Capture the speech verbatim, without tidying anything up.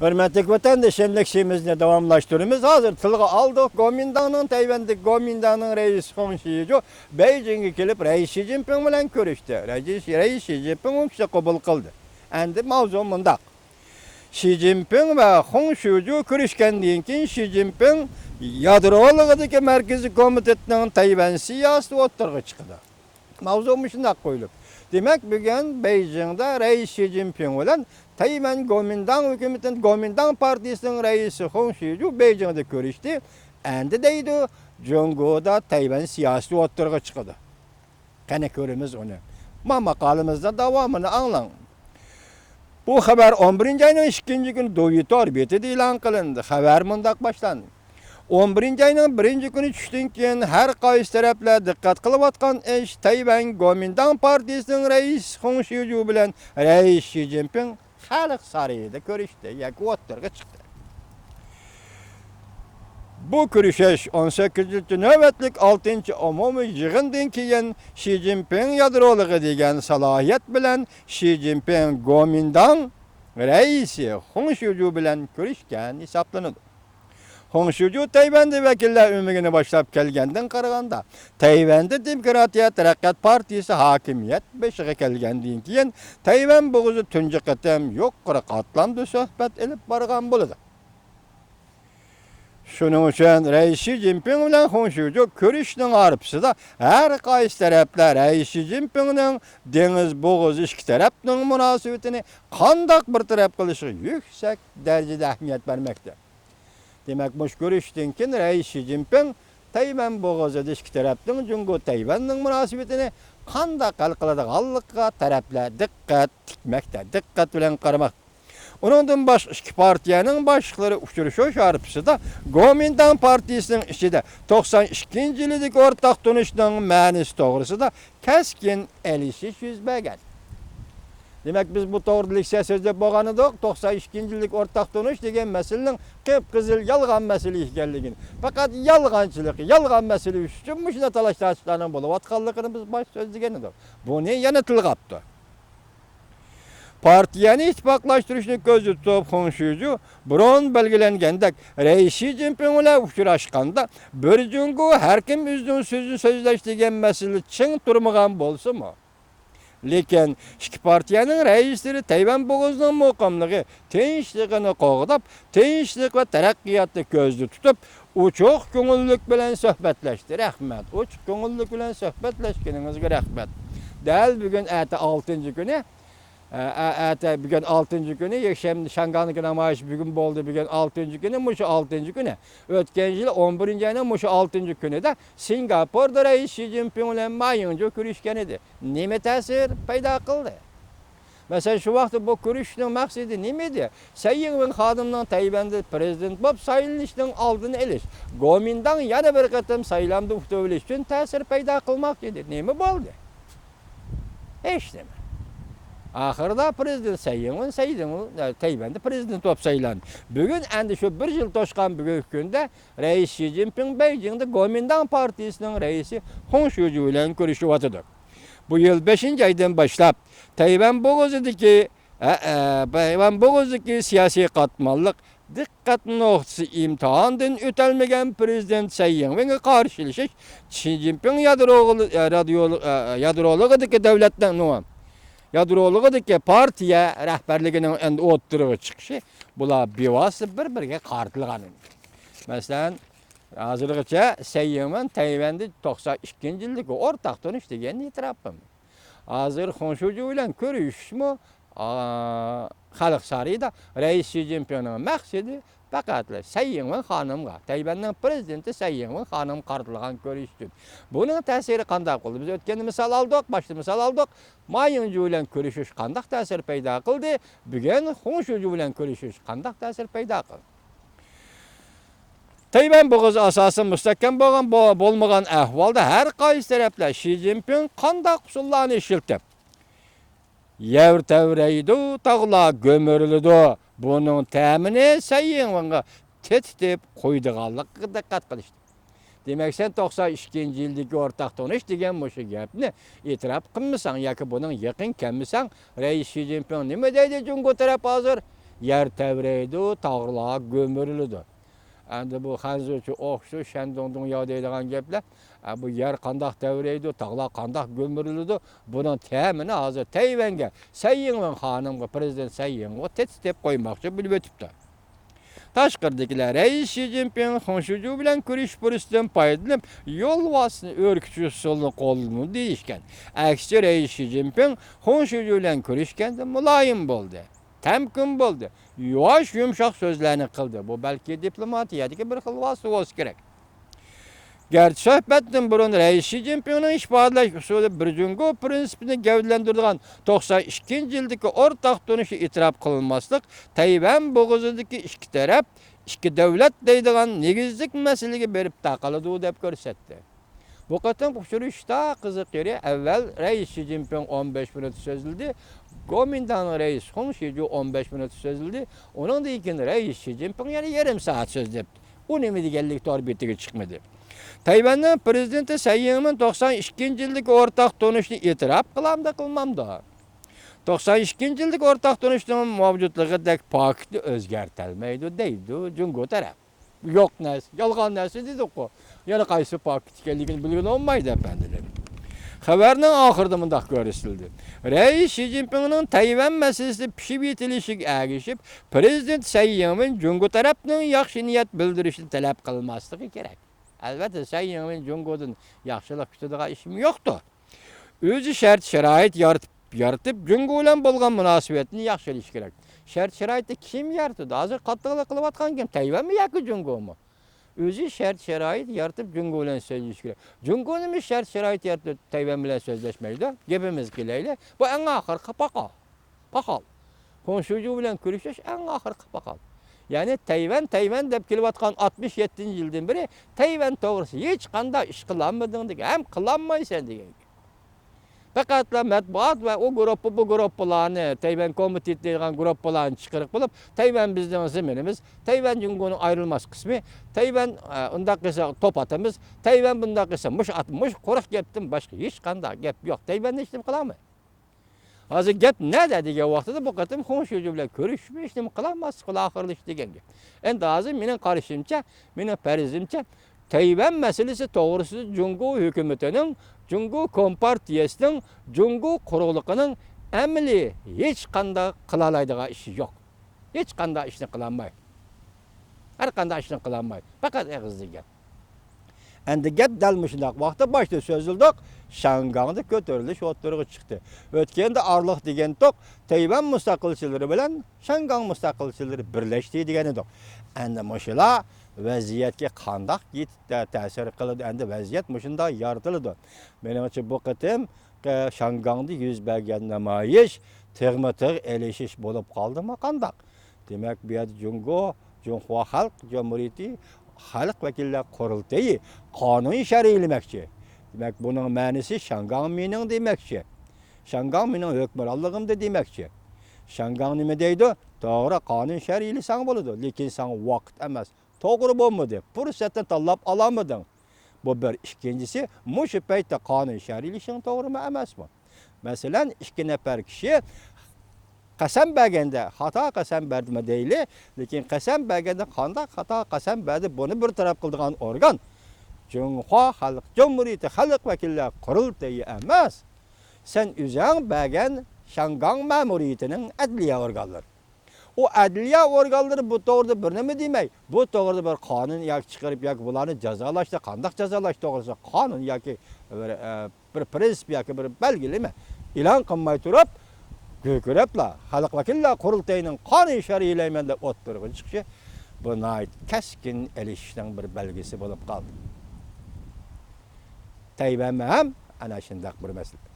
ھۆرمەتلىك ۋەتەنداشلىرىم، لېكسىيىمىزنى داۋاملاشتۇرىمىز. ھازىر تىلغا ئالدۇق، گومىنداڭنىڭ، تەيۋەندىكى گومىنداڭنىڭ رەئىسى خۇڭ شىيۇجۇ بېيجىڭغا كېلىپ، رەئىس شى جىنپىڭ بىلەن كۆرۈشتى. رەئىس، رەئىس شى جىنپىڭ ئۇ كىشى قوبۇل قىلدى. ئەندى ماۋزۇ مۇنداق. شى جىنپىڭ ۋە خۇڭ شىيۇجۇ كۆرۈشكەندىن كېيىن، شى جىنپىڭ يادرولۇقىدىكى مەركىزىي كومىتېتنىڭ تەيۋەن سىياسىتى ئوتتۇرىغا چىقىدۇ. ماۋزۇ مۇشۇنداق قويۇلۇپ. دېمەك، بۈگۈن بېيجىڭدا رەئىس شى جىنپىڭ بىلەن تەيۋەن گومىنداڭ ھۆكۈمىتىنىڭ، گومىنداڭ پارتىيىسىنىڭ رەئىسى خۇڭ شىيۇجۇ بېيجىڭدا كۆرۈشتى. ئەندى دەيدۇ، جۇڭگودا تەيۋەن سىياسىتى ئوتتۇرىغا چىقىدۇ. قېنى كۆرىمىز ئۇنى. ما ماقالىمىزنىڭ داۋامىنى ئاڭلاڭ. بۇ خەۋەر ئون بىرىنچى ئاينىڭ ئىككىنچى كۈنى دوۋيۇ تور بېتىدە ئېلان قىلىندى. خەۋەر مۇنداق باشلاندى. ئون بىرىنچى ئاينىڭ بىرىنچى كۈنى چۈشتىن كېيىن ھەر قايسى تەرەپلەر دىققەت قىلىۋاتقان ئىش تەيۋەن گومىنداڭ پارتىيىسىنىڭ رەئىسى خۇڭ شىيۇجۇ بىلەن رەئىس شى جىنپىڭ خەلق سارىيىدا كۆرۈشتى ياكى ئوتتۇرىغا چىقتى. بۇ كۆرۈشۈش ئون سەككىزىنچى نۆۋەتلىك ئالتىنچى ئومۇمىي يىغىندىن كېيىن شى جىنپىڭ يادرولۇقى دېگەن سالاھىيەت بىلەن شى جىنپىڭ گومىنداڭ رەئىسى خۇڭ شىيۇجۇ بىلەن كۆرۈشكەن ھېسابلىنىدۇ. خۇڭ شىيۇجۇ تەيۋەندە ۋەكىللەر ئۆمىكىنى باشلاپ كەلگەندىن قارىغاندا، تەيۋەندە دېموكراتىيە تەرەققىيات پارتىيىسى ھاكىمىيەت بېشىغا كەلگەندىن كېيىن، تەيۋەن بوغۇزى تۇنجى قېتىم يۇقىرى قاتلامدا سۆھبەت ئېلىپ بارغان بولىدۇ. شۇنىڭ ئۈچۈن رەئىس شى جىنپىڭ بىلەن خۇڭ شىيۇجۇ كۆرۈشۈشنىڭ ھارپىسىدا ھەر قايسى تەرەپلەر رەئىس شى جىنپىڭنىڭ دېڭىز بوغۇزى ئىككى تەرەپنىڭ مۇناسىۋىتىنى قانداق بىر تەرەپ قىلىشىغا يۈكسەك دەرىجىدە ئەھمىيەت بەرمەكتە. دېمەك، مۇشۇ كۆرۈشۈشتىن كېيىن رەئىس شى جىنپىڭ تەيۋەن بوغۇزىدا ئىككى تەرەپنىڭ جۇڭگو تەيۋەننىڭ مۇناسىۋىتىنى قانداق ھەل قىلىدىغانلىقىغا تەرەپلەر دىققەت تىكمەكتە، دىققەت بىلەن قارىماقتا. ئۇنىڭدىن باشقا ئىككى پارتىيەنىڭ باشلىقلىرى ئۇچرىشىش ھارپىسىدا گومىنداڭ پارتىيىسىنىڭ ئىچىدە توقسان ئىككىنچى يىلىدىكى ئورتاق تونۇشنىڭ مەنىسى توغرىسىدا كەسكىن ئېلىشىش يۈز بەرگەن. دېمەك، بىز بۇ توغرىدا لېكسىيە سۆزلەپ بولغان ئىدۇق، توقسان ئىككىنچى يىللىك ئورتاق تونۇش دېگەن مەسىلىنىڭ قىپقىزىل يالغان مەسىلە ئىكەنلىكىنى، پەقەت يالغانچىلىق، يالغان مەسىلە ئۈچۈن مۇشۇنداق تالاش-تارتىشلارنىڭ بولۇۋاتقانلىقىنى بىز باشتا سۆزلىگەن ئىدۇق. بۇنى يەنە تىلغا ئاپتۇ. پارتىيەنى ئىتتىپاقلاشتۇرۇشنى كۆزدە تۇتۇپ، خۇڭ شىيۇجۇ بۇرۇن بەلگىلەنگەندەك، رەئىس شى جىنپىڭ بىلەن ئۇچراشقاندا، بىر جۇڭگو، ھەر كىم ئۆزىنىڭ سۆزىنى سۆزلەش دېگەن مەسىلە چىڭ تۇرمىغان بولسىمۇ، لېكىن ئىككى پارتىيەنىڭ رەئىسلىرى تەيۋەن بوغۇزىنىڭ مۇقىملىقى، تىنچلىقىنى قوغداپ، تىنچلىق ۋە تەرەققىياتنى كۆزدە تۇتۇپ، ئوچۇق كۆڭۈللۈك بىلەن سۆھبەتلەشتى. رەھمەت. ئوچۇق كۆڭۈللۈك بىلەن سۆھبەتلەشكىنىڭىزگە رەھمەت. دەل بۈگۈن ئەتە ئالتىنچى كۈنى، ئە، ئە، ئەتە بۈگۈن ئالتىنچى كۈنى، يەكشەنبە شياڭگاندىكى نامايىش بۈگۈن بولدى، بۈگۈن ئالتىنچى كۈنى، مۇشۇ ئالتىنچى كۈنى. ئۆتكەن يىلى ئون بىرىنچى ئاينىڭ مۇشۇ ئالتىنچى كۈنىدە سىنگاپوردا رەئىس شى جىنپىڭ بىلەن ما يىڭجۇ كۆرۈشكەن ئىدى. نېمە تەسىر پەيدا قىلدى؟ مەسىلەن، شۇ ۋاقىتتا بۇ كۆرۈشۈشنىڭ مەقسىتى نېمە ئىدى؟ سەي يىڭۋېن خانىمنىڭ تەيۋەندە پىرېزىدېنت بولۇپ سايلىنىشىنىڭ ئالدىنى ئېلىش، گومىنداڭ يەنە بىر قېتىم سايلامدا ئۇتۇۋېلىش ئۈچۈن تەسىر پەيدا قىلماقچى ئىدى. نېمە بولدى؟ ھېچنېمە. ئاخىرىدا پىرېزىدېنت سەي يىڭۋېن، سەي يىڭۋېن، ئە، تەيۋەندە پىرېزىدېنت بولۇپ سايلاندى. بۈگۈن ئەندى شۇ بىر يىل توشقان بۈگۈنكى كۈندە رەئىس شى جىنپىڭ بېيجىڭدا گومىنداڭ پارتىيىسىنىڭ رەئىسى خۇڭ شىيۇجۇ بىلەن كۆرۈشۈۋاتىدۇ. بۇ يىل بەشىنچى ئايدىن باشلاپ تەيۋەن بوغۇزىدىكى، ئە، ئە، تەيۋەن بوغۇزىدىكى سىياسىي قاتماللىق دىققەت نۇقتىسى ئىمتىھاندىن ئۆتەلمىگەن پىرېزىدېنت سەي يىڭۋېنگە قارشىلىشىش، شى جىنپىڭ يادرولۇ-، ئە، رادىيولۇ-، ئە، يادرولۇقىدىكى دۆلەتنىڭ، نومۇ، يادرولۇقىدىكى پارتىيە رەھبەرلىكىنىڭ ئەمدى ئوتتۇرىغا چىقىشى، بۇلار بىۋاسىتە بىر-بىرىگە قارىتىلغان. مەسىلەن، ھازىرغىچە سەي يىڭۋېن تەيۋەندە توقسان ئىككىنچى يىلدىكى ئورتاق تونۇش دېگەننى ئېتىراپ قىلمىدى. ھازىر خۇڭ شىيۇجۇ بىلەن كۆرۈشۈشمۇ، ئا، خەلق سارىيىدا رەئىس شى جىنپىڭنىڭ مەقسىتى پەقەتلا سەي يىڭۋېن خانىمغا، تەيۋەننىڭ پىرېزىدېنتى سەي يىڭۋېن خانىمغا قارىتىلغان كۆرۈشۈشتۇر. بۇنىڭ تەسىرى قانداق بولدى؟ بىز ئۆتكەندە مىسال ئالدۇق، باشتا مىسال ئالدۇق. ما يىڭجۇ بىلەن كۆرۈشۈش قانداق تەسىر پەيدا قىلدى؟ بۈگۈن خۇڭ شىيۇجۇ بىلەن كۆرۈشۈش قانداق تەسىر پەيدا قىلدى؟ تەيۋەن بوغۇزى ئاساسەن مۇستەھكەم بولغان، بو-، بولمىغان ئەھۋالدا ھەر قايسى تەرەپلەر شى جىنپىڭ قانداق ئۇسۇللارنى ئىشلىتىپ، يەر تەۋرەيدۇ، تاغلار گۈمۈرۈلىدۇ، بۇنىڭ تەمىنى سەي يىڭۋېنغا تېتىتىپ قويىدىغانلىقىغا دىققەت قىلىشتى. دېمەك، سەن توقسان ئىككىنچى يىلدىكى ئورتاق تونۇش دېگەن مۇشۇ گەپنى ئېتىراپ قىلمىساڭ ياكى بۇنىڭ يېقىن كەلمىسەڭ، رەئىس شى جىنپىڭ نېمە دەيدۇ؟ جۇڭگو تەرەپ ھازىر يەر تەۋرەيدۇ، تاغلار گۈمۈرۈلىدۇ. ئەمدى بۇ خەنزۇچە ئوخشۇ، شەندۇڭ دۇڭياۋ دەيدىغان گەپلەر. ئە، بۇ يەر قانداق تەۋرەيدۇ، تاغلار قانداق گۈمۈرۈلىدۇ، بۇنىڭ تەمىنى ھازىر تەيۋەنگە، سەي يىڭۋېن خانىمغا، پىرېزىدېنت سەي يىڭغا تېتىتىپ قويماقچى بولۇپ ئۆتۈپتۇ. تاشقىرىدىكىلەر رەئىس شى جىنپىڭ خۇڭ شىجۇ بىلەن كۆرۈشۈش پۇرسىتىدىن پايدىلىنىپ، يول ۋاسىتىسىنى ئۆركۈتۈش ئۇسۇلىنى قوللىدى دېيىشكەن. ئەكسىچە، رەئىس شى جىنپىڭ خۇڭ شىجۇ بىلەن كۆرۈشكەندە مۇلايىم بولدى. تەمكىن بولدى. يۇۋاش، يۇمشاق سۆزلەرنى قىلدى. بۇ بەلكى دىپلوماتىيەدىكى بىر خىل ۋاسىتە بولسا كېرەك. گەرچە سۆھبەتتىن بۇرۇن رەئىس شى جىنپىڭنىڭ ئىپادىلەش ئۇسۇلى بىر جۇڭگو پىرىنسىپىنى گەۋدىلەندۈرىدىغان توقسان ئىككىنچى يىلدىكى ئورتاق تونۇشتا ئېتىراپ قىلىنماسلىق تەيۋەن بوغۇزىدىكى ئىككى تەرەپ، ئىككى دۆلەت دەيدىغان نېگىزلىك مەسىلىگە بېرىپ تاقىلىدۇ دەپ كۆرسەتتى. بۇ قېتىمقى ئۇچرىشىشتا قىزىق يېرى، ئەۋۋەل رەئىس شى جىنپىڭ ئون بەش مىنۇت سۆزلىدى، گومىنداڭنىڭ رەئىسى خۇڭ شىجۇ ئون بەش مىنۇت سۆزلىدى، ئۇنىڭدىن كېيىن رەئىس شى جىنپىڭ يەنە يېرىم سائەت سۆزلەپتۇ. ئۇ نېمە دېگەنلىك تور بېتىگە چىقمىدى. تەيۋەننىڭ پىرېزىدېنتى سەي يىڭمىن توقسان ئىككىنچى يىلدىكى ئورتاق تونۇشنى ئېتىراپ قىلامدۇ، قىلمامدۇ؟ توقسان ئىككىنچى يىلدىكى ئورتاق تونۇشنىڭ مەۋجۇتلۇقىدەك پاكىتنى ئۆزگەرتەلمەيدۇ دەيدۇ جۇڭگو تەرەپ. يوق نەرسە، يالغان نەرسە دېدۇققۇ. يەنە قايسى پاكىت ئىكەنلىكىنى بىلگىلى بولمايدۇ، ئەپەندىلەر. خەۋەرنىڭ ئاخىرىدا مۇنداق كۆرسىتىلدى. رەئىس شى جىنپىڭنىڭ تەيۋەن مەسىلىسى پىشىپ يېتىلىشىگە ئەگىشىپ، پىرېزىدېنت سەي يىڭمىن جۇڭگو تەرەپنىڭ ياخشى نىيەت بىلدۈرۈشىنى تەلەپ قىلماسلىقى كېرەك. ئەلۋەتتە، سەي يىڭمىن جۇڭگودىن ياخشىلىق كۈتىدىغان ئىشمۇ يوقتۇ. ئۆزى شەرت-شارائىت يارىتىپ، يارىتىپ، جۇڭگو بىلەن بولغان مۇناسىۋەتنى ياخشىلىشى كېرەك. شەرت-شارائىتنى كىم يارىتىدۇ؟ ھازىر قاتتىقلىق قىلىۋاتقان كىم؟ تەيۋەنمۇ ياكى جۇڭگومۇ؟ ئۆزى شەرت-شارائىت يارىتىپ، جۇڭگو بىلەن سۆزلىشىشى كېرەك. جۇڭگو نېمە شەرت-شارائىت يارىتىپ، تەيۋەن بىلەن سۆزلەشمەيدۇ؟ گېپىمىزگە كېلەيلى. بۇ ئەڭ ئاخىرقى پاقا-، پاقال. خۇڭ شىجۇ بىلەن كۆرۈشۈش ئەڭ ئاخىرقى پاقال. يەنى تەيۋەن، تەيۋەن دەپ كېلىۋاتقان ئاتمىش يەتتىنچى يىلدىن بېرى تەيۋەن توغرىسىدا ھېچقانداق ئىش قىلالمىدىڭ دېگەن، ھەم قىلالمايسەن دېگەن گەپ. پەقەتلا مەتبۇئات ۋە ئۇ گۇرۇپپا، بۇ گۇرۇپپىلارنى، تەيۋەن كومىتېتى دەيدىغان گۇرۇپپىلارنى چىقىرىپ بولۇپ، تەيۋەن بىزنىڭ زېمىنىمىز، تەيۋەن جۇڭگونىڭ ئايرىلماس قىسمى، تەيۋەن، ئە، ئۇنداق قىلسا توپ ئاتىمىز، تەيۋەن بۇنداق قىلسا مۇش ئات-، مۇش قۇرۇق گەپتىن باشقا ھېچقانداق گەپ يوق. تەيۋەن ھېچنېمە قىلالمايدۇ. ھازىر گەپ نەدە دېگەن ۋاقتىدا بۇ قېتىم خۇڭ شىجۇ بىلەن كۆرۈشۈپ ھېچنېمە قىلالماسلىقى بىلەن ئاخىرلىشىدۇ دېگەن گەپ. ئەمدى ھازىر مېنىڭ قارىشىمچە، مېنىڭ پەرىزىمچە، تەيۋەن مەسىلىسى توغرىسىدا جۇڭگو ھۆكۈمىتىنىڭ، جۇڭگو كومپارتىيىسىنىڭ، جۇڭگو قۇرۇقلۇقىنىڭ ئەمەلىي ھېچقانداق قىلالايدىغان ئىشى يوق. ھېچقانداق ئىشنى قىلالمايدۇ. ھەر قانداق ئىشنى قىلالمايدۇ. پەقەت ئېغىزدىن گەپ. ئەمدى گەپ دەل مۇشۇنداق ۋاقىتتا باشتا سۆزلىدۇق، شياڭگاڭدا كۆتۈرۈلۈش ئوتتۇرىغا چىقتى. ئۆتكەندە ئارىلىق دېگەنتۇق، تەيۋەن مۇستەقىلچىلىرى بىلەن شياڭگاڭ مۇستەقىلچىلىرى بىرلەشتى دېگەن ئىدۇق. ئەمدى مۇشۇلار ۋەزىيەتكە قانداق يېتە-، تەسىر قىلىدۇ؟ ئەمدى ۋەزىيەت مۇشۇنداق يارىتىلىدۇ. مېنىڭچە بۇ قېتىم، ئە، شياڭگاڭدا يۈز بەرگەن نامايىش تىغمۇ تىغ ئېلىشىش بولۇپ قالدىمۇ قانداق؟ دېمەك، بۇ يەردە جۇڭگو، جۇڭخۇا خەلق جۇمھۇرىيىتى خەلق ۋەكىللەر قۇرۇلتىيى قانۇن شەرئىيلىمەكچى. دېمەك، بۇنىڭ مەنىسى شياڭگاڭ مېنىڭ دېمەكچى. شياڭگاڭ مېنىڭ ھۆكۈمرانلىقىمدا دېمەكچى. شياڭگاڭ نېمە دەيدۇ؟ توغرا، قانۇن شەرئىيلىسەڭ بولىدۇ، لېكىن ساڭا ۋاقىت ئەمەس. توغرا بولمىدى، پۇرسەتنى تاللاپ ئالالمىدىڭ. بۇ بىر. ئىككىنچىسى، مۇشۇ پەيتتە قانۇن شەرئىيلىشىڭ توغرىمۇ ئەمەسمۇ؟ مەسىلەن، ئىككى نەپەر كىشى قەسەم بەرگەندە، خاتا قەسەم بەردىمۇ دەيلى، لېكىن قەسەم بەرگەندە قانداق خاتا قەسەم بەردى، بۇنى بىر تەرەپ قىلىدىغان ئورگان جۇڭخۇا خەلق جۇمھۇرىيىتى خەلق ۋەكىللەر قۇرۇلتىيى ئەمەس. سەن ئۆزۈڭ بەرگەن شياڭگاڭ مەمۇرىيىتىنىڭ ئەدلىيە ئورگانلىرى. ئۇ ئەدلىيە ئورگانلىرى بۇ توغرىدا بىر نېمە دېمەي، بۇ توغرىدا بىر قانۇن ياكى چىقىرىپ ياكى بۇلارنى جازالاش، قانداق جازالاش توغرىسىدا قانۇن ياكى بىر، ئە، بىر پرىنسىپ ياكى بىر بەلگىلىمە ئېلان قىلماي تۇرۇپ، گۈركىرەپلا خەلق ۋەكىللەر قۇرۇلتىيىنىڭ قانۇن شەرئىيلەيمەن دەپ ئوتتۇرىغا چىقىشى، بۇ ناھايىتى كەسكىن ئېلىشىشنىڭ بىر بەلگىسى بولۇپ قالدى. تەيۋەنمۇ ھەم ئەنە شۇنداق بىر مەسىلە.